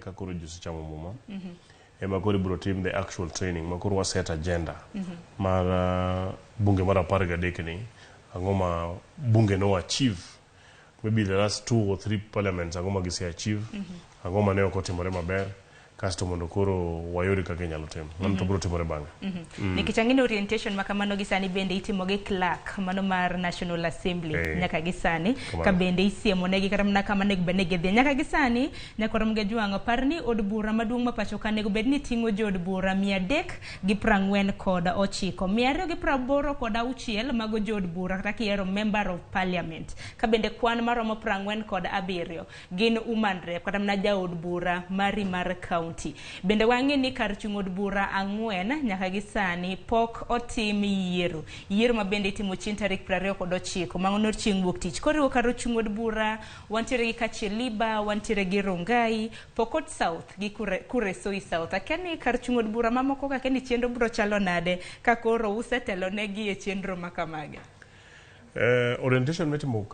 ka koro ji osechamo muma ema koro ibiro tim the actual training ma koro waset agenda mar bunge mar 13 ni ang'o ma bunge no achieve maybe the last two or three parliaments ang'o ma gise achieve ang'o ma ne ok otimore maber kasto mondo koro wayud kaka inyalo tim mano to biro timore bang'e. Nikech ang'e ni orientation ma kamano gi sani bende itimo gi clerk mano mar National Assembly nyaka gi sani Kamano. Ka bende isiemo negi kata mana kama onego bed ni gidhiye nyaka gi sani nyaka rom gi jwang'o par ni od bura maduong' ma pacho ka onego bed ni ting'o jood bura 349, 286 mago jood bura kata kiero member of parliament ka bende kwan maromo 47 gin woman rep kata mana jaod bura mari mar county. Bende wang'e ni kar chung' od bura ang'wen nyaka gi sani pok otim yiero. Yiero ma bende itimo chieng' tarik 29 mano chieng' wuok tich. Koriwo kar chung' od bura wantiere gi Kacheliba, wantiere gi Rongai, Pokot South gi Kuresoi South. Akia ni kar chung' od bura mamoko ka akia ni chenro biro chalo nade ka koro usetelo negi e chenro ma kamagi. Orientation mitimo.